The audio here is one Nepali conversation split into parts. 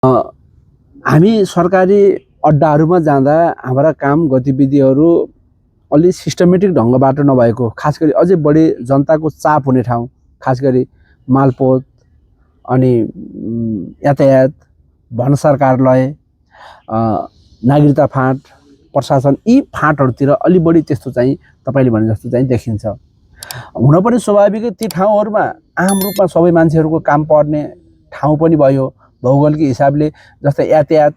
हामी सरकारी अड्डाहरूमा जाँदा हाम्रा काम गतिविधिहरू अलि सिस्टमेटिक ढङ्गबाट नभएको, खास गरी अझै बढी जनताको चाप हुने ठाउँ, खास गरी मालपोत अनि यातायात, भन्सार कार्यालय, नागरिकता फाँट, प्रशासन, यी फाँटहरूतिर अलि बढी त्यस्तो चाहिँ तपाईँले भने जस्तो चाहिँ देखिन्छ। हुन पनि स्वाभाविकै ती ठाउँहरूमा आम रूपमा सबै मान्छेहरूको काम पर्ने ठाउँ पनि भयो। भौगोलिक हिसाबले जस्तै यातायात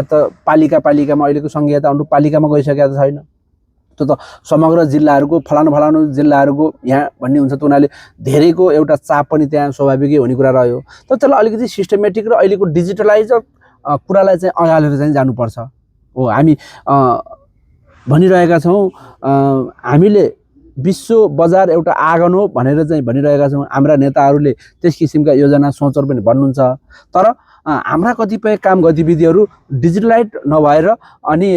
त पालिकामा अहिलेको सङ्घीयता अनुरूप पालिकामा गइसकेको त छैन। त्यो त समग्र जिल्लाहरूको फलानु जिल्लाहरूको यहाँ भन्ने हुन्छ। त उनीहरूले धेरैको एउटा चाप पनि त्यहाँ स्वाभाविकै हुने कुरा रह्यो। तर त्यसलाई अलिकति सिस्टमेटिक र अहिलेको डिजिटलाइज कुरालाई चाहिँ अँगालेर चाहिँ जानुपर्छ। हो, हामी भनिरहेका छौँ, हामीले विश्व बजार एउटा आँगन हो भनेर चाहिँ भनिरहेका छौँ। हाम्रा नेताहरूले त्यस किसिमका योजना सोचहरू पनि भन्नुहुन्छ। तर हाम्रा कतिपय काम गतिविधिहरू डिजिटलाइज नभएर अनि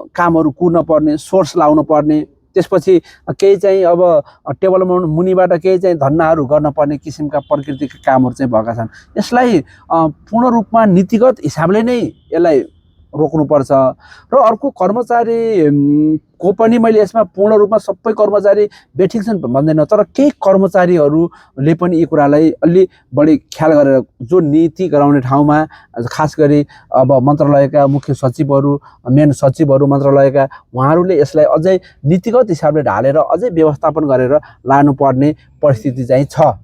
कामहरू कुर्न पर्ने, सोर्स लाउन पर्ने, त्यसपछि केही चाहिँ अब टेबल मुनिबाट केही चाहिँ धन्नाहरू गर्न पर्ने किसिमका प्रकृतिका कामहरू चाहिँ भएका छन्। यसलाई पूर्ण रूपमा नीतिगत हिसाबले नै यसलाई रोक्नुपर्छ। र अर्को कर्मचारीको पनि मैले यसमा पूर्ण रूपमा सबै कर्मचारी बेठिक छन् भन्दैन, तर केही कर्मचारीहरूले पनि यी कुरालाई अलि बढी ख्याल गरेर जो नीति गराउने ठाउँमा खास गरी अब मन्त्रालयका मुख्य सचिवहरू, मेन सचिवहरू मन्त्रालयका, उहाँहरूले यसलाई अझै नीतिगत हिसाबले ढालेर अझै व्यवस्थापन गरेर लानुपर्ने परिस्थिति चाहिँ छ।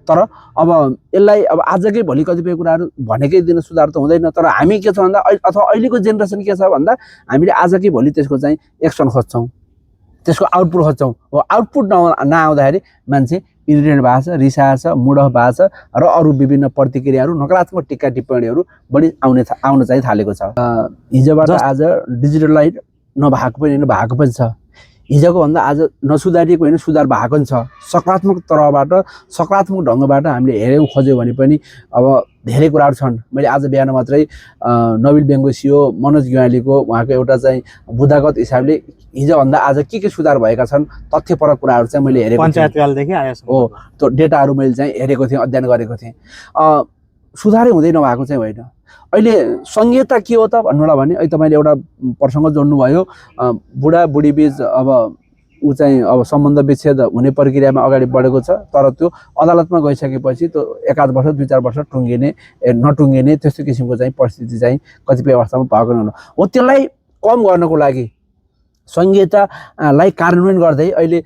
तर अब यसलाई अब आजकै भोलि कतिपय कुराहरू भनेकै दिन सुधार त हुँदैन। तर हामी के छ भन्दा अथवा अहिलेको जेनेरेसन के छ भन्दा हामीले आजकै भोलि त्यसको चाहिँ एक्सन खोज्छौँ, त्यसको आउटपुट खोज्छौँ। हो, आउटपुट नआउँदाखेरि मान्छे इरिटेट भएको छ, रिसाएको छ, मुड अफ भएको छ र अरू विभिन्न प्रतिक्रियाहरू, नकारात्मक टिक्का टिप्पणीहरू बढी आउन चाहिँ थालेको छ। हिजोबाट आज डिजिटलाइज नभएको पनि भएको पनि छ। हिजोको भन्दा आज नसुधारिएको होइन, सुधार भएको पनि छ। सकारात्मक तर्फबाट, सकारात्मक ढङ्गबाट हामीले हेऱ्यौँ खोज्यौँ भने पनि अब धेरै कुराहरू छन्। मैले आज बिहान मात्रै नोबेल बेङ्गको सिओ मनोज ग्यावालीको उहाँको एउटा चाहिँ बुदागत हिसाबले हिजोभन्दा आज के सुधार भएका छन् तथ्यपरक कुराहरू चाहिँ मैले हेरेको थिएँ। पञ्चायतकालदेखि आएछ। हो, त्यो डेटाहरू मैले चाहिँ हेरेको थिएँ, अध्ययन गरेको थिएँ। सुधारै हुँदै नभएको चाहिँ होइन। अहिले सङ्घीयता के हो त भन्नुलाई भने अहिले तपाईँले एउटा प्रसङ्ग जोड्नुभयो। बुढाबुढी बिच अब ऊ चाहिँ अब सम्बन्ध विच्छेद हुने प्रक्रियामा अगाडि बढेको छ। तर त्यो अदालतमा गइसकेपछि त्यो 1-8 वर्ष 2-4 वर्ष नटुङ्गिने त्यस्तो किसिमको चाहिँ परिस्थिति चाहिँ कतिपय अवस्थामा भएको हो। त्यसलाई कम गर्नको लागि सङ्घीयतालाई कार्यान्वयन गर्दै अहिले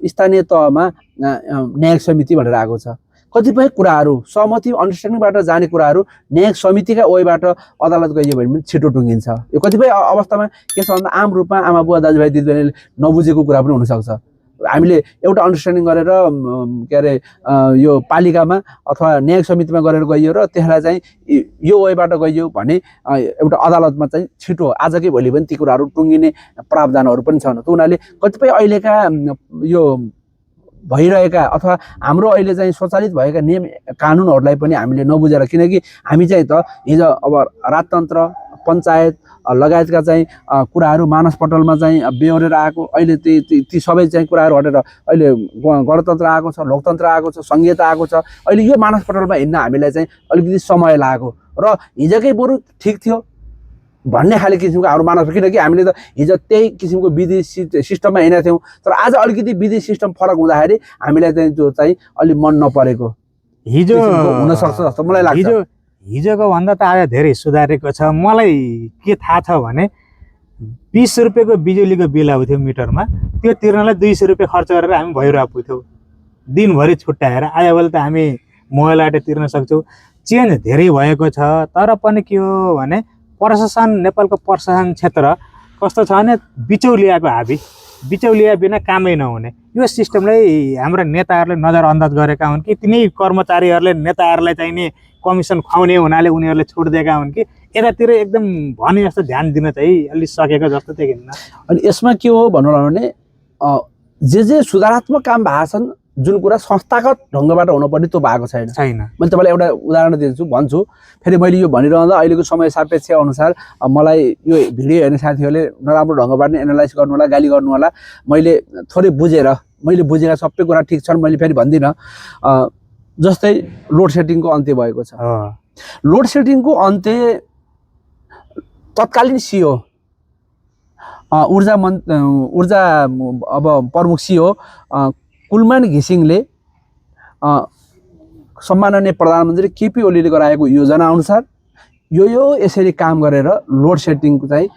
स्थानीय तहमा न्यायिक समिति भनेर आएको छ। कतिपय कुराहरू सहमति अन्डरस्ट्यान्डिङबाट जाने कुराहरू न्यायिक समितिका ओइबाट अदालत गइयो भने पनि छिटो टुङ्गिन्छ। यो कतिपय अवस्थामा के छ भन्दा आम रूपमा आमा बुवा दाजुभाइ दिदीबहिनीले नबुझेको कुरा पनि हुनसक्छ। हामीले एउटा अन्डरस्ट्यान्डिङ गरेर के अरे यो पालिकामा अथवा न्यायिक समितिमा गरेर गइयो र त्यसलाई चाहिँ यो ओइबाट गइयो भने एउटा अदालतमा चाहिँ छिटो आजकै भोलि पनि ती कुराहरू टुङ्गिने प्रावधानहरू पनि छन्। त उनीहरूले कतिपय अहिलेका यो भइरहेका अथवा हाम्रो अहिले चाहिँ सञ्चालित भएका नियम कानुनहरूलाई पनि हामीले नबुझेर, किनकि हामी चाहिँ त हिजो अब राजतन्त्र, पञ्चायत लगायतका चाहिँ कुराहरू मानसपटलमा चाहिँ बेहोरेर आएको, अहिले ती सबै चाहिँ कुराहरू हटेर अहिले गणतन्त्र आएको छ, लोकतन्त्र आएको छ, सङ्घीयता आएको छ। अहिले यो मानसपटलमा हिँड्न हामीलाई चाहिँ अलिकति समय लाग्यो र हिजोकै बरु ठिक थियो भन्ने खाले किसिमको हाम्रो मानस, किनकि हामीले त हिजो त्यही किसिमको विधि सिस्टममा हिँडेका थियौँ। तर आज अलिकति विधि सिस्टम फरक हुँदाखेरि हामीलाई चाहिँ त्यो चाहिँ अलि मन नपरेको हिजो हुनसक्छ जस्तो मलाई लाग्छ। हिजोको भन्दा त आज धेरै सुधारेको छ। मलाई के थाहा छ भने 20 रुपियाँको बिजुलीको बिल आउँथ्यो मिटरमा, त्यो तिर्नलाई 200 रुपियाँ खर्च गरेर हामी भइरहेको पुग्थ्यौँ दिनभरि छुट्याएर। आजभोलि त हामी मोबाइलबाट तिर्न सक्छौँ। चेन्ज धेरै भएको छ। तर पनि के हो भने प्रशासन, नेपालको प्रशासन क्षेत्र कस्तो छ भने बिचौलियाको हाबी, बिचौलिया बिना कामै नहुने। यो सिस्टमलाई हाम्रा नेताहरूले नजरअन्दाज गरेका हुन् कि तिनै कर्मचारीहरूले नेताहरूलाई चाहिने कमिसन खुवाउने हुनाले उनीहरूले छुट दिएका हुन् कि यतातिर एकदम भने जस्तो ध्यान दिन चाहिँ अलि सकेको जस्तो देखिन्न। अनि यसमा के हो भन्नु भने जे सुधारात्मक काम भएको छन्, जुन कुरा संस्थागत ढङ्गबाट हुनुपर्ने त्यो भएको छैन। मैले तपाईँलाई एउटा उदाहरण दिन्छु, भन्छु फेरि। मैले यो भनिरहँदा अहिलेको समय सापेक्ष अनुसार मलाई यो भिडियो हेर्ने साथीहरूले नराम्रो ढङ्गबाट एनालाइज गर्नु होला, गाली गर्नु होला। मैले थोरै मैले बुझेर सबै कुरा ठिक छन् मैले फेरि भन्दिनँ। जस्तै लोड सेडिङको अन्त्य भएको छ। लोड सेडिङको अन्त्य तत्कालीन सिओ ऊर्जा अब प्रमुख सिओ कुलमान घिसिङले सम्माननीय प्रधानमन्त्री केपी ओलीले गराएको योजना अनुसार यो यसरी काम गरेर लोड सेडिङको चाहिँ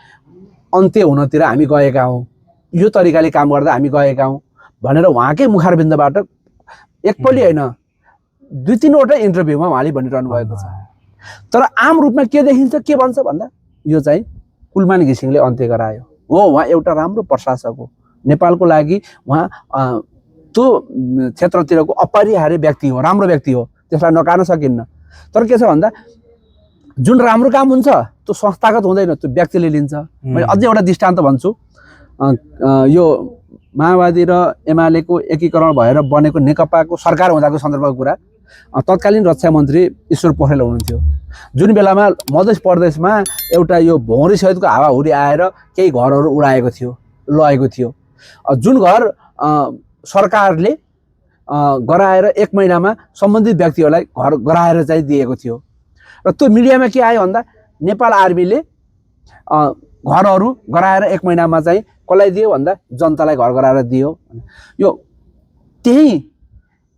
अन्त्य हुनतिर हामी गएका हौँ, यो तरिकाले काम गर्दा हामी गएका हौँ भनेर उहाँकै मुखारबिन्दबाट एकपल्ट होइन 2-3वटा इन्टरभ्यूमा उहाँले भनिरहनु भएको छ। तर आम रूपमा के देखिन्छ, के भन्छ भन्दा यो चाहिँ कुलमान घिसिङले अन्त्य गरायो हो। उहाँ एउटा राम्रो प्रशासक हो, नेपालको लागि उहाँ त्यो क्षेत्रतिरको अपरिहार्य व्यक्ति हो, राम्रो व्यक्ति हो, त्यसलाई नकार्न सकिन्न। तर के छ भन्दा जुन राम्रो काम हुन्छ त्यो संस्थागत हुँदैन, त्यो व्यक्तिले लिन्छ। मैले अझै एउटा दृष्टान्त भन्छु। यो माओवादी र एमालेको एकीकरण भएर बनेको नेकपाको सरकार हुँदाको सन्दर्भको कुरा, तत्कालीन रक्षा मन्त्री ईश्वर पोखरेल हुनुहुन्थ्यो। जुन बेलामा मध्य प्रदेशमा एउटा यो भौँरी सहितको हावाहुरी आएर केही घरहरू उडाएको थियो, लगेको थियो। जुन घर सरकारले गराएर 1 महिनामा सम्बन्धित व्यक्तिहरूलाई घर गराएर चाहिँ दिएको थियो। र त्यो मिडियामा के आयो भन्दा नेपाल आर्मीले घरहरू गराएर 1 महिनामा चाहिँ कसलाई दियो भन्दा जनतालाई घर गराएर दियो। यो त्यही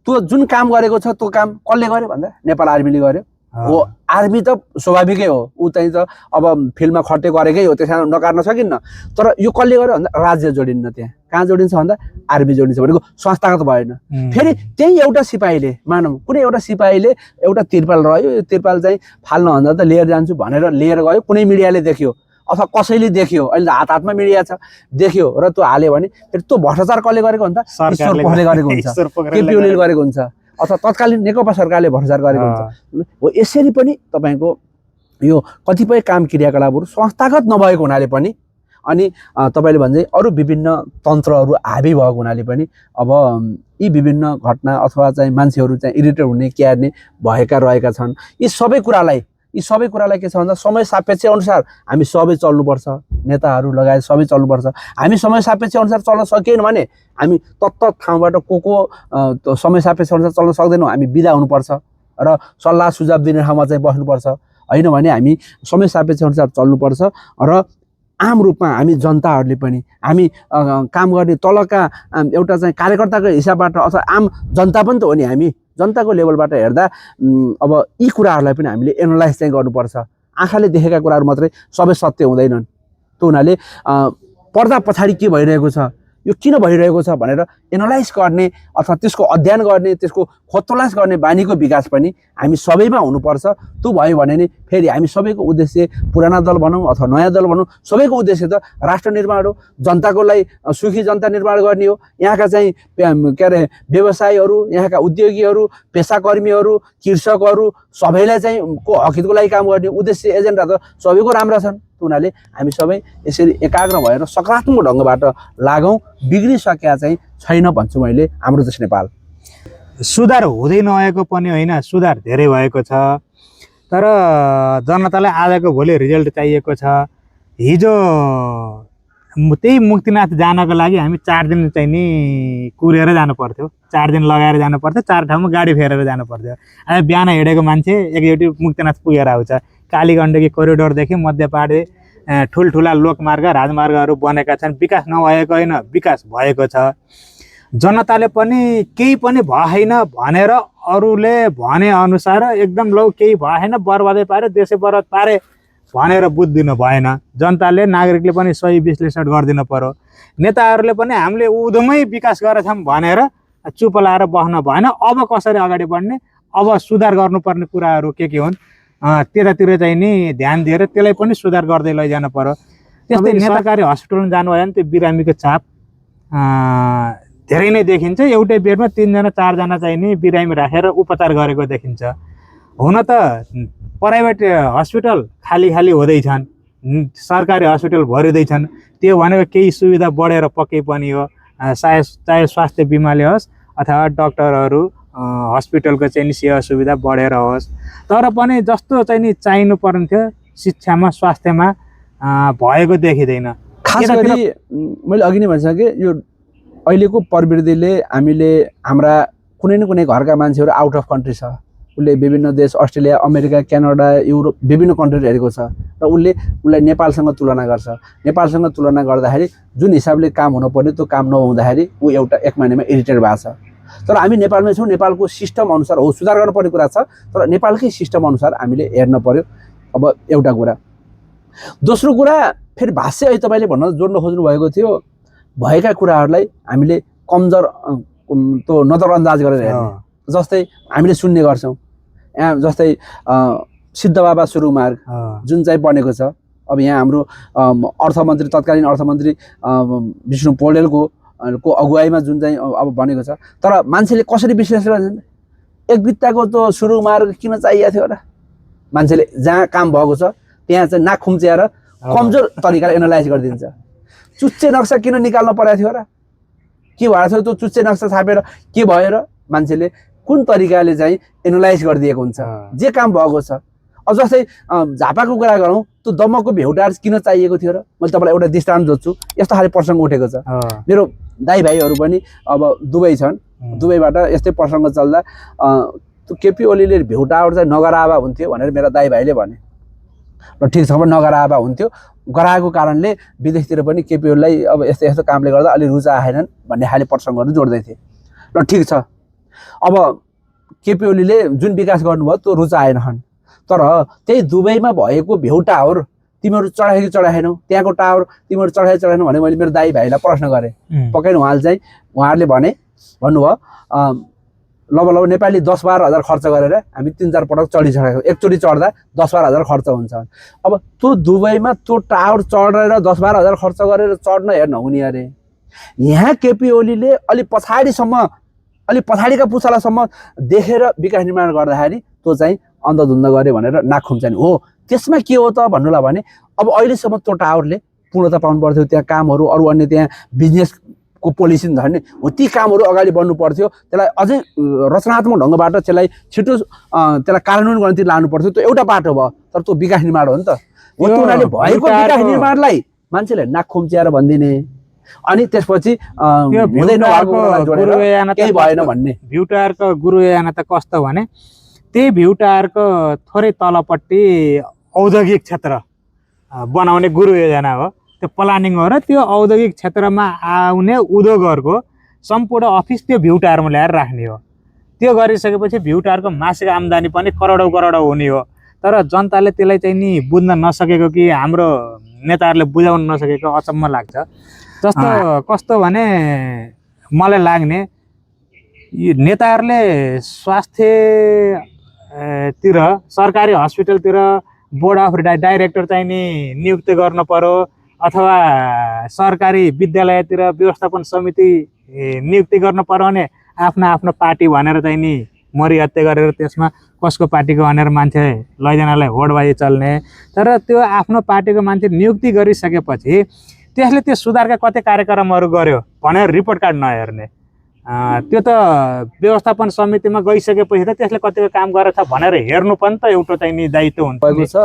त्यो जुन काम गरेको छ त्यो काम कसले गर्यो भन्दा नेपाल आर्मीले गर्यो हो। आर्मी त स्वाभाविकै हो, ऊ चाहिँ त अब फिल्डमा खट्टे गरेकै हो, त्यसमा नकार्न सकिन्न। तर यो कसले गर्यो भन्दा राज्य जोडिन्न। त्यहाँ कहाँ जोडिन्छ भन्दा आर्मी जोडिन्छ भनेको संस्थागत भएन। फेरि त्यही एउटा सिपाहीले, मानौँ कुनै एउटा सिपाहीले एउटा तिरपाल रह्यो, यो तिरपाल चाहिँ फाल्न भन्दा त लिएर जान्छु भनेर लिएर गयो, कुनै मिडियाले देख्यो अथवा कसैले देख्यो, अहिले हातमा मिडिया छ, देख्यो र त्यो हाल्यो भने फेरि त्यो भ्रष्टाचार कसले गरेको भन्दा ईश्वर पोखरेलले गरेको हुन्छ, केपी ओलीले गरेको हुन्छ, अथवा तत्कालीन नेकपा सरकारले भ्रष्टाचार गरेको हुन्छ। हो यसरी पनि तपाईँको यो कतिपय काम क्रियाकलापहरू संस्थागत नभएको हुनाले पनि, अनि तपाईँले भन्दै अरू विभिन्न तन्त्रहरू हाबी भएको हुनाले पनि अब यी विभिन्न घटना अथवा चाहिँ मान्छेहरू चाहिँ इरिटेट हुने क्यार्ने भएका रहेका छन्। यी सबै कुरालाई के छ भन्दा समय सापेक्ष अनुसार हामी सबै चल्नुपर्छ, नेताहरू लगायत सबै चल्नुपर्छ। हामी समय सापेक्ष अनुसार चल्न सकेन भने हामी तत्त ठाउँबाट को समय सापेक्ष अनुसार चल्न सक्दैनौँ, हामी बिदा हुनुपर्छ र सल्लाह सुझाव दिने ठाउँमा चाहिँ बस्नुपर्छ। होइन भने हामी समय सापेक्ष अनुसार चल्नुपर्छ र आम रूपमा हामी जनताहरूले पनि, हामी काम गर्ने तलका एउटा चाहिँ कार्यकर्ताको हिसाबबाट अथवा आम जनता पनि त हो नि, हामी जनताको लेभलबाट हेर्दा अब यी कुराहरूलाई पनि हामीले एनालाइज चाहिँ गर्नुपर्छ। आँखाले देखेका कुराहरू मात्रै सबै सत्य हुँदैनन्। त्यो हुनाले पर्दा पछाडि के भइरहेको छ, यो किन भइरहेको छ भनेर एनालाइज गर्ने अथवा त्यसको अध्ययन गर्ने, त्यसको खोजतलास गर्ने बानीको विकास पनि हामी सबैमा हुनुपर्छ। त्यो भयो भने नि फेरि हामी सबैको उद्देश्य, पुराना दल भनौँ अथवा नयाँ दल भनौँ, सबैको उद्देश्य त राष्ट्र निर्माण हो, जनताको लागि सुखी जनता निर्माण गर्ने हो। यहाँका चाहिँ के अरे व्यवसायीहरू, यहाँका उद्योगीहरू, पेसाकर्मीहरू, कृषकहरू सबैलाई चाहिँ को हकितको लागि काम गर्ने उद्देश्य, एजेन्डा त सबैको राम्रा छन्। हुनाले हामी सबै यसरी एकाग्र भएर सकारात्मक ढङ्गबाट लागौँ। बिग्रिसकेका चाहिँ छैन भन्छु मैले हाम्रो देश नेपाल। सुधार हुँदै नआएको पनि होइन, सुधार धेरै भएको छ। तर जनतालाई आजको भोलि रिजल्ट चाहिएको छ। हिजो त्यही मुक्तिनाथ जानको लागि हामी 4 दिन चाहिँ नि कुरेर जानु पर्थ्यो, 4 दिन लगाएर जानु पर्थ्यो, 4 ठाउँमा गाडी फेरेर जानु पर्थ्यो। अब बिहान हिँडेको मान्छे एकचोटि मुक्तिनाथ पुगेर आउँछ। कालीगण्डकी कोरिडोरदेखि मध्यपाडे ठुल्ठुला लोकमार्ग, राजमार्गहरू बनेका छन्। विकास नभएको होइन, विकास भएको छ। जनताले पनि केही पनि भएन भनेर अरूले भने अनुसार एकदम लौ केही भएन, बर्बादै पारे, देशै बर्बाद पारे भनेर बुझ्दिनु भएन। जनताले, नागरिकले पनि सही विश्लेषण गरिदिनु पर्यो। नेताहरूले पनि हामीले उधमै विकास गरेछौँ भनेर चुप लाएर बस्न भएन। अब कसरी अगाडि बढ्ने, अब सुधार गर्नुपर्ने कुराहरू के हुन्, त्यतातिर चाहिँ नि ध्यान दिएर त्यसलाई पनि सुधार गर्दै लैजानु पर्यो। त्यस्तै सरकारी हस्पिटलमा जानुभयो भने त्यो बिरामीको चाप धेरै नै देखिन्छ। एउटै बेडमा 3 जना 4 जना चाहिँ नि बिरामी राखेर उपचार गरेको देखिन्छ। हुन त प्राइभेट हस्पिटल खाली हुँदैछन्, सरकारी हस्पिटल भरिँदैछन्। त्यो भनेको केही सुविधा बढेर पक्कै पनि हो, चाहे स्वास्थ्य बिमाले होस् अथवा डक्टरहरू हस्पिटलको चाहिँ नि सेवा सुविधा बढेर होस्। तर पनि जस्तो चाहिँ नि चाहिनु पर्ने थियो शिक्षामा, स्वास्थ्यमा भएको देखिँदैन। खास गरी मैले अघि नै भनिसकेँ, यो अहिलेको प्रवृत्तिले हामीले हाम्रा कुनै न कुनै घरका मान्छेहरू आउट अफ कन्ट्री छ, उसले विभिन्न देश अस्ट्रेलिया अमेरिका क्यानाडा युरोप विभिन्न कन्ट्रीहरू हेरेको छ र उसलाई नेपालसँग तुलना गर्छ। नेपालसँग तुलना गर्दाखेरि जुन हिसाबले काम हुनुपर्ने त्यो काम नहुँदाखेरि ऊ एउटा एक महिनामा इरिटेट भएको छ। तर हामी नेपालमै छौँ, नेपालको सिस्टम अनुसार हो सुधार गर्नुपर्ने कुरा छ, तर नेपालकै सिस्टम अनुसार हामीले हेर्न पर्यो। अब एउटा कुरा। दोस्रो कुरा फेरि भाष्य अहिले तपाईँले भन्न जोड्न खोज्नु भएको थियो, भएका कुराहरूलाई हामीले कमजोर त्यो नजरअन्दाज गरेर हेर्ने। जस्तै हामीले सुन्ने गर्छौँ यहाँ जस्तै सिद्ध बाबा सुरुङ मार्ग जुन चाहिँ बनेको छ। अब यहाँ हाम्रो अर्थमन्त्री तत्कालीन अर्थमन्त्री विष्णु पौडेलको अगुवाईमा जुन चाहिँ अब बनेको छ, तर मान्छेले कसरी विश्लेषण गर्छन्, एक बित्ताको त्यो सुरुङ मार्ग किन चाहिएको थियो र? मान्छेले जहाँ काम भएको छ त्यहाँ चाहिँ नाक खुम्च्याएर कमजोर तरिकाले एनालाइज गरिदिन्छ। चुच्चे नक्सा किन निकाल्न परेको थियो र? के भएको थियो त्यो चुच्चे नक्सा छापेर के भयो र? मान्छेले कुन तरिकाले चाहिँ एनालाइज गरिदिएको हुन्छ जे काम भएको छ। अब जस्तै झापाको कुरा गरौँ, त्यो दमकको भेउटार किन चाहिएको थियो र? मैले तपाईँलाई एउटा दृष्टान्त जोड्छु। यस्तो खाले प्रसङ्ग उठेको छ। मेरो दाइ भाइहरू पनि अब दुबई छन्, दुबईबाट यस्तै प्रसङ्ग चल्दा त्यो केपी ओलीले भेउटावर चाहिँ नगरावा हुन्थ्यो भनेर मेरा दाइ भाइले भने र ठिक छ, नगरावा हुन्थ्यो, गराएको कारणले विदेशतिर पनि केपी ओलीलाई अब यस्तो यस्तो कामले गर्दा अलि रुचा आएनन् भन्ने खाले प्रसङ्गहरू जोड्दै थिए र ठिक छ। अब केपी ओलीले जुन विकास गर्नुभयो त्यो रुचा आएनन्, तर त्यही दुबईमा भएको भेउ टावर तिमीहरू चढायो कि चढाएनौ, त्यहाँको टावर तिमीहरू चढायो चढाएनौ भने मैले मेरो दाइ भाइलाई प्रश्न गरेँ। पक्कै उहाँहरूले भन्नुभयो लगभग नेपाली 10-12 हजार खर्च गरेर हामी 3-4 पटक चढिसकेको, एकचोटि चढ्दा 10-12 हजार खर्च हुन्छ। अब त्यो दुबईमा त्यो टावर चढेर 10-12 हजार खर्च गरेर चढ्न हेर्न हुने अरे। यहाँ केपी ओलीले अलिक पछाडिका पुछलासम्म देखेर विकास निर्माण गर्दाखेरि त्यो चाहिँ अन्धधुन्ध गऱ्यो भनेर नाक खुम्चाने हो। त्यसमा के हो त भन्नुलाई भने अब अहिलेसम्म त्यो टावरले पूर्णता पाउनु पर्थ्यो, त्यहाँ कामहरू अरू अन्य त्यहाँ बिजनेसको पोलिसी छ नि हो, ती कामहरू अगाडि बढ्नु पर्थ्यो। त्यसलाई अझै रचनात्मक ढङ्गबाट त्यसलाई छिटो त्यसलाई कार्यान्वयन गर्नतिर लानु पर्थ्यो। त्यो एउटा बाटो भयो, तर त्यो विकास निर्माण हो नि त। हो त्यो उनीहरूले भएको विकास निर्माणलाई मान्छेले नाक खुम्च्याएर भनिदिने, अनि त्यसपछि केही भएन भन्ने। भ्यू टावरको गुरु याना त कस्तो भने त्यही भ्यू टावरको थोरै तलपट्टि औद्योगिक क्षेत्र बनाउने गुरु योजना हो। त्यो प्लानिङ हो र त्यो औद्योगिक क्षेत्रमा आउने उद्योगहरूको सम्पूर्ण अफिस त्यो भ्यू टावरमा ल्याएर राख्ने हो। त्यो गरिसकेपछि भ्यू टावरको मासिक आम्दानी पनि करोडौँ हुने हो। तर जनताले त्यसलाई चाहिँ नि बुझ्न नसकेको कि हाम्रो नेताहरूले बुझाउन नसकेको अचम्म लाग्छ। जस्तो कस्तो भने मलाई लाग्ने यी नेताहरूले स्वास्थ्यतिर सरकारी हस्पिटलतिर बोर्ड अफ डाइरेक्टर चाहिँ नि नियुक्त गर्न पर्यो, अथवा सरकारी विद्यालयतिर व्यवस्थापन समिति नियुक्ति गर्न पर्यो भने आफ्नो पार्टी भनेर चाहिँ नि मरिहत्या गरेर त्यसमा कसको पार्टीको भनेर मान्छे लैजानलाई होडबाजी चल्ने। तर त्यो आफ्नो पार्टीको मान्छे नियुक्ति गरिसकेपछि त्यसले त्यो सुधारका कति कार्यक्रमहरू गर्यो भनेर रिपोर्ट कार्ड नहेर्ने। त्यो त व्यवस्थापन समितिमा गइसकेपछि त त्यसले कतिको काम गरेछ भनेर हेर्नु पनि त एउटा चाहिँ नि दायित्व हुन्छ।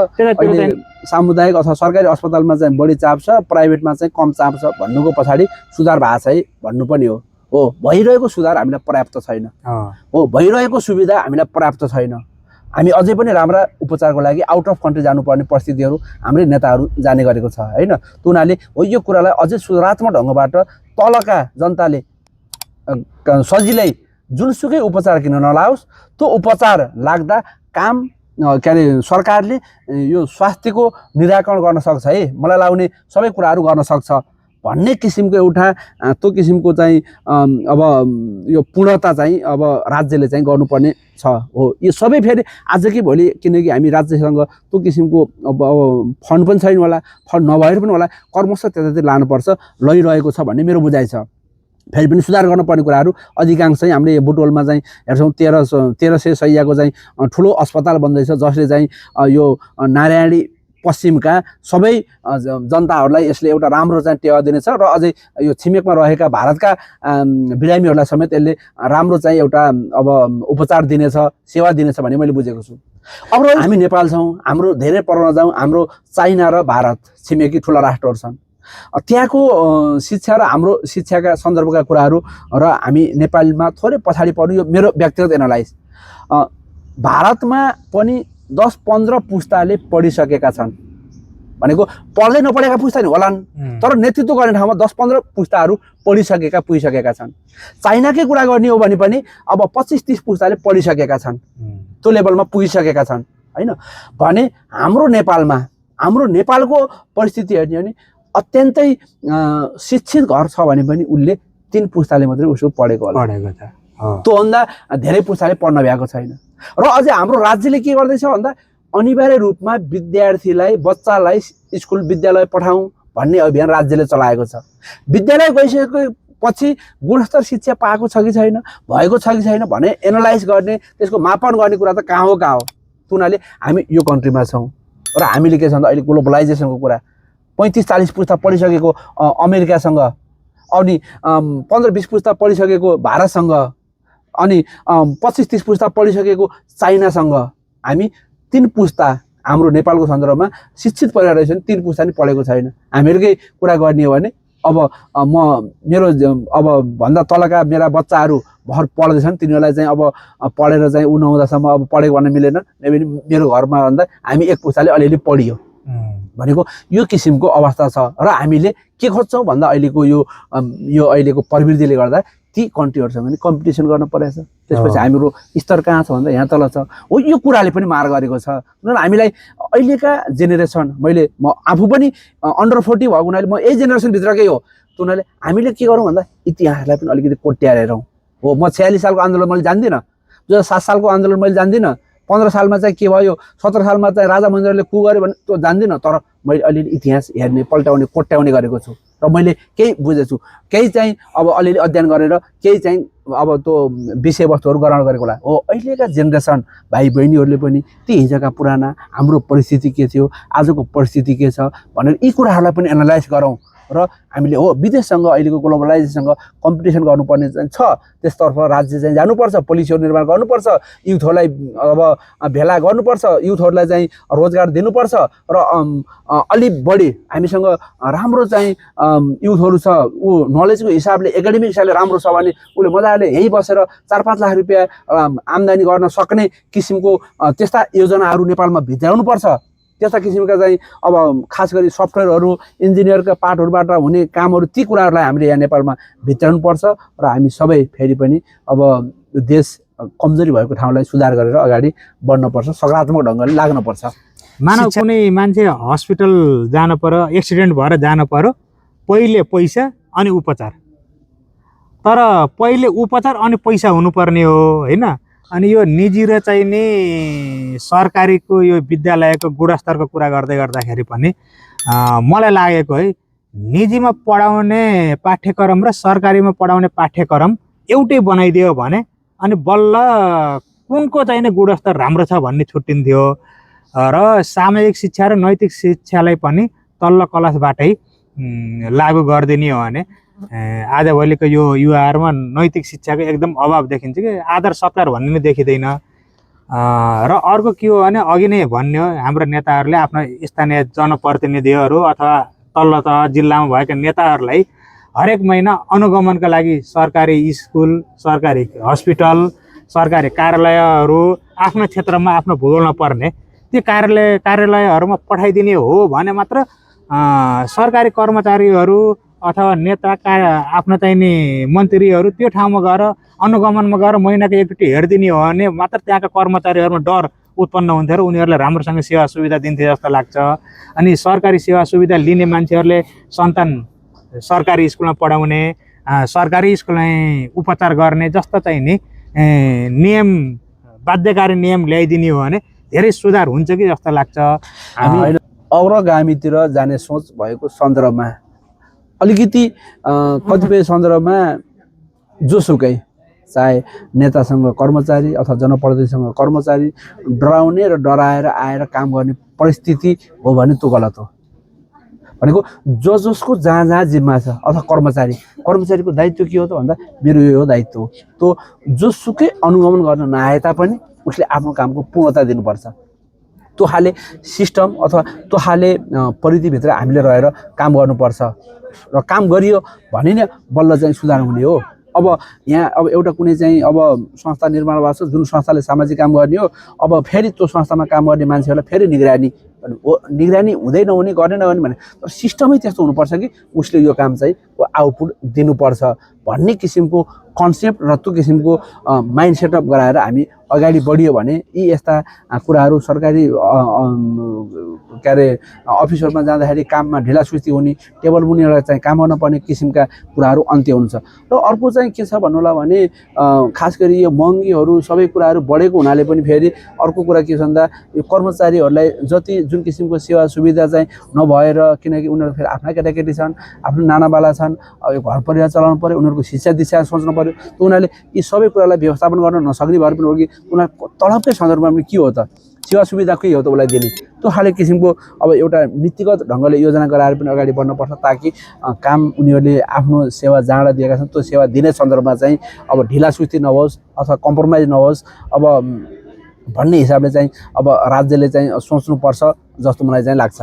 सामुदायिक अथवा सरकारी अस्पतालमा चाहिँ बढी चाप छ, प्राइभेटमा चाहिँ कम चाप छ भन्नुको पछाडि सुधार भएको छ है भन्नु पनि हो। भइरहेको सुधार हामीलाई पर्याप्त छैन, भइरहेको सुविधा हामीलाई पर्याप्त छैन। हामी अझै पनि राम्रा उपचारको लागि आउट अफ कन्ट्री जानुपर्ने परिस्थितिहरू हाम्रै नेताहरू जाने गरेको छ होइन। त्यो हुनाले यो कुरालाई अझै सुधारात्मक ढङ्गबाट तलका जनताले सजिलै जुनसुकै उपचार किन नलाओस्, त्यो उपचार लाग्दा काम के अरे सरकारले यो स्वास्थ्यको निराकरण गर्न सक्छ है, मलाई लाग्ने सबै कुराहरू गर्न सक्छ भन्ने किसिमको एउटा त्यो किसिमको चाहिँ अब यो पूर्णता चाहिँ अब राज्यले चाहिँ गर्नुपर्ने छ हो। यो सबै फेरि आज कि भोलि, किनकि हामी राज्यसँग त्यो किसिमको अब फन्ड पनि छैन होला, फन्ड नभएर पनि होला, कर्मश त्यतातिर लानुपर्छ, लैरहेको छ भन्ने मेरो बुझाइ छ। फेरि पनि सुधार गर्नुपर्ने कुराहरू अधिकांश चाहिँ हामीले बुटवलमा चाहिँ हेर्छौँ 1300 शैय्याको चाहिँ ठुलो अस्पताल बन्दैछ, जसले चाहिँ यो नारायणी पश्चिमका सबै जनताहरूलाई यसले एउटा राम्रो चाहिँ टेवा दिनेछ र अझै यो छिमेकमा रहेका भारतका बिरामीहरूलाई समेत यसले राम्रो चाहिँ एउटा अब उपचार दिनेछ, सेवा दिनेछ भन्ने मैले बुझेको छु। अब हामी नेपाल छौँ, हाम्रो धेरै पर नजाउँ, हाम्रो चाइना र भारत छिमेकी ठुला राष्ट्रहरू छन्। त्यहाँको शिक्षा र हाम्रो शिक्षाका सन्दर्भका कुराहरू र हामी नेपालमा थोरै पछाडि पर्नु, यो मेरो व्यक्तिगत एनालाइज। भारतमा पनि 10-15 पुस्ताले पढिसकेका छन् भनेको पढ्दै नपढेका पुस्ता नि होलान् तर नेतृत्व गर्ने ठाउँमा 10-15 पुस्ताहरू पुगिसकेका छन्। चाइनाकै कुरा गर्ने हो भने पनि अब 25-30 पुस्ताले पढिसकेका छन्, त्यो लेभलमा पुगिसकेका छन् हैन। भने हाम्रो नेपालको परिस्थिति हेर्ने हो भने अत्यन्तै शिक्षित घर छ भने पनि उसले 3 पुस्ताले मात्रै उसो पढेको होला, त्योभन्दा धेरै पुस्ताले पढ्न भ्याएको छैन। र अझै हाम्रो राज्यले के गर्दैछ भन्दा अनिवार्य रूपमा विद्यार्थीलाई बच्चालाई स्कुल विद्यालय पठाउँ भन्ने अभियान राज्यले चलाएको छ। विद्यालय गइसकेपछि गुणस्तर शिक्षा पाएको छ कि छैन, भएको छ कि छैन भने एनालाइज गर्ने, त्यसको मापन गर्ने कुरा त कहाँ हो। तुनाले हामी यो कन्ट्रीमा छौँ र हामीले के छ भन्दा अहिले ग्लोबलाइजेसनको कुरा 35-40 पुस्ता पढिसकेको अमेरिकासँग, अनि 15-20 पुस्ता पढिसकेको भारतसँग, अनि 25-30 पुस्ता पढिसकेको चाइनासँग हामी 3 पुस्ता हाम्रो नेपालको सन्दर्भमा शिक्षित परिवार रहेछन्, 3 पुस्ता नि पढेको छैन। हामीहरूकै कुरा गर्ने हो भने अब मेरो अब भन्दा तलका मेरा बच्चाहरू भर पढ्दैछन्, तिनीहरूलाई चाहिँ अब पढेर चाहिँ उ नहुँदासम्म अब पढेको भन्न मिलेन। मेरो घरमा भन्दा हामी 1 पुस्ताले अलिअलि पढियो भनेको यो किसिमको अवस्था छ। र हामीले के खोज्छौँ भन्दा अहिलेको यो अहिलेको प्रवृत्तिले गर्दा ती कन्ट्रीहरूसँग नि कम्पिटिसन गर्न परेछ। त्यसपछि हाम्रो स्तर कहाँ छ भन्दा यहाँ तल छ। हो यो कुराले पनि मार गरेको छ। हामीलाई अहिलेका जेनेरेसन, म आफू पनि अन्डर 40 भएको हुनाले म यही जेनेरेसनभित्रकै हो। उनीहरूले हामीले के गरौँ भन्दा इतिहासलाई पनि अलिकति कोट्याएर हेरौँ। हो म 46 सालको आन्दोलन मैले जान्दिनँ, 2007 सालको आन्दोलन मैले जान्दिनँ, 15 सालमा चाहिँ के भयो, 17 सालमा चाहिँ राजा महेन्द्रले कु गर्यो भने त्यो जान्दिनँ, तर मैले अलिअलि इतिहास हेर्ने, पल्टाउने, कोट्याउने गरेको छु र मैले केही बुझेछु। केही चाहिँ अब अलिअलि अध्ययन गरेर केही चाहिँ अब त्यो विषयवस्तुहरू ग्रहण गरेको होला। हो अहिलेका जेनेरेसन भाइ बहिनीहरूले पनि ती हिजोका पुराना हाम्रो परिस्थिति के थियो, आजको परिस्थिति के छ भनेर यी कुराहरूलाई पनि एनालाइज गरौँ। र हामीले हो विदेशसँग अहिलेको ग्लोबलाइजेसनसँग कम्पिटिसन गर्नुपर्ने चाहिँ छ, त्यसतर्फ राज्य चाहिँ जानुपर्छ, पोलिसीहरू निर्माण गर्नुपर्छ, युथहरूलाई अब भेला गर्नुपर्छ, युथहरूलाई चाहिँ रोजगार दिनुपर्छ र अलि बढी हामीसँग राम्रो चाहिँ युथहरू छ, ऊ नलेजको हिसाबले एकाडेमिक हिसाबले राम्रो छ भने उसले मजाले यहीँ बसेर 4-5 लाख रुपियाँ आम्दानी गर्न सक्ने किसिमको त्यस्ता योजनाहरू नेपालमा भित्राउनुपर्छ। त्यस्ता किसिमका चाहिँ अब खास गरी सफ्टवेयरहरू, इन्जिनियरका पार्टहरूबाट हुने कामहरू, ती कुराहरूलाई हामीले यहाँ नेपालमा भित्राउनुपर्छ र हामी सबै फेरि पनि अब देश कमजोरी भएको ठाउँलाई सुधार गरेर अगाडि बढ्नुपर्छ, सकारात्मक ढङ्गले लाग्नुपर्छ। मानव कुनै मान्छे हस्पिटल जानु पर्यो, एक्सिडेन्ट भएर जानु पर्यो, पहिले पैसा अनि उपचार, तर पहिले उपचार अनि पैसा हुनुपर्ने हो हैन। अनि यो निजी र चाहिँ नि सरकारीको यो विद्यालयको गुणस्तरको कुरा गर्दाखेरि पनि मलाई लागेको है, निजीमा पढाउने पाठ्यक्रम र सरकारीमा पढाउने पाठ्यक्रम एउटै बनाइदियो भने अनि बल्ल कुनको चाहिँ गुणस्तर राम्रो छ भन्ने छुट्टिन्थ्यो र सामाजिक शिक्षा र नैतिक शिक्षालाई पनि तल्लो क्लासबाटै लागू गरिदिने हो भने आजभोलिको यो युवाहरूमा नैतिक शिक्षाको एकदम अभाव देखिन्छ कि आदर सत्कार भन्ने नै देखिँदैन। र अर्को के हो भने अघि नै भन्ने हो, हाम्रो नेताहरूले आफ्नो स्थानीय जनप्रतिनिधिहरू अथवा तल्लो तह जिल्लामा भएका नेताहरूलाई हरेक महिना अनुगमनका लागि सरकारी स्कुल, सरकारी हस्पिटल, सरकारी कार्यालयहरू आफ्नो क्षेत्रमा आफ्नो भूगोलमा पर्ने त्यो कार्यालयहरूमा पठाइदिने हो भने मात्र सरकारी कर्मचारीहरू अथवा नेता आफ्नो चाहिँ नि मन्त्रीहरू त्यो ठाउँमा गएर अनुगमनमा गएर महिनाको एकचोटि हेरिदिने हो भने मात्र त्यहाँका कर्मचारीहरूमा डर उत्पन्न हुन्थ्यो र उनीहरूलाई राम्रोसँग सेवा सुविधा दिन्थे जस्तो लाग्छ। अनि सरकारी सेवा सुविधा लिने मान्छेहरूले सन्तान सरकारी स्कुलमा पढाउने, सरकारी स्कुलमै उपचार गर्ने जस्तो चाहिँ नि नियम, बाध्यकारी नियम ल्याइदिने हो भने धेरै सुधार हुन्छ कि जस्तो लाग्छ। हामी अग्रगामीतिर जाने सोच भएको सन्दर्भमा अलिकति कतिपय सन्दर्भमा जोसुकै चाहे नेतासँग कर्मचारी अथवा जनप्रतिनिधिसँग कर्मचारी डराउने र डराएर आएर काम गर्ने परिस्थिति हो भने त्यो गलत हो। भनेको जसको जहाँ जहाँ जिम्मा छ अथवा कर्मचारीको दायित्व के हो त भन्दा मेरो यो दायित्व हो, त्यो जोसुकै अनुगमन गर्न नआए तापनि उसले आफ्नो कामको पूर्णता दिनुपर्छ। त्यो खाले सिस्टम अथवा त्यो खाले परिधिभित्र हामीले रहेर काम गर्नुपर्छ र काम गरियो भने नै बल्ल चाहिँ सुधार हुने हो। अब यहाँ अब एउटा कुनै चाहिँ अब संस्था निर्माण भएको छ जुन संस्थाले सामाजिक काम गर्ने हो, अब फेरि त्यो संस्थामा काम गर्ने मान्छेहरूलाई फेरि निगरानी हुँदै नहुने गर्ने नगर्ने भने तर सिस्टमै त्यस्तो हुनुपर्छ कि उसले यो काम चाहिँ आउटपुट दिनुपर्छ भन्ने किसिमको कन्सेप्ट र त्यो किसिमको माइन्ड सेटअप गराएर हामी अगाडि बढियो भने यी यस्ता कुराहरू सरकारी के अरे अफिसहरूमा जाँदाखेरि काममा ढिलासुस्ती हुने, टेबल मुनिबाट चाहिँ काम गर्न पर्ने किसिमका कुराहरू अन्त्य हुन्छ। र अर्को चाहिँ के छ भन्नु होला भने खास गरी यो महँगीहरू सबै कुराहरू बढेको हुनाले पनि फेरि अर्को कुरा के छ भन्दा यो कर्मचारीहरूलाई जति जुन किसिमको सेवा सुविधा चाहिँ नभएर, किनकि उनीहरू फेरि आफ्ना केटाकेटी छन्, आफ्नो नानाबाला छन्, यो घर परिवार चलाउनु पऱ्यो, उनीहरूको शिक्षा दिशा सोच्नु पऱ्यो, त उनीहरूले यी सबै कुरालाई व्यवस्थापन गर्न नसक्ने भएर पनि हो कि उनीहरूको तलबकै सन्दर्भमा पनि के हो त सेवा सुविधा के हो त उसलाई दिने, त्यो खाले किसिमको अब एउटा नीतिगत ढङ्गले योजना गराएर पनि अगाडि बढ्नुपर्छ ताकि काम उनीहरूले आफ्नो सेवा जहाँबाट दिएका छन् त्यो सेवा दिने सन्दर्भमा चाहिँ अब ढिलासुस्ती नहोस् अथवा कम्प्रोमाइज नहोस् अब भन्ने हिसाबले चाहिँ अब राज्यले चाहिँ सोच्नुपर्छ जस्तो मलाई चाहिँ लाग्छ।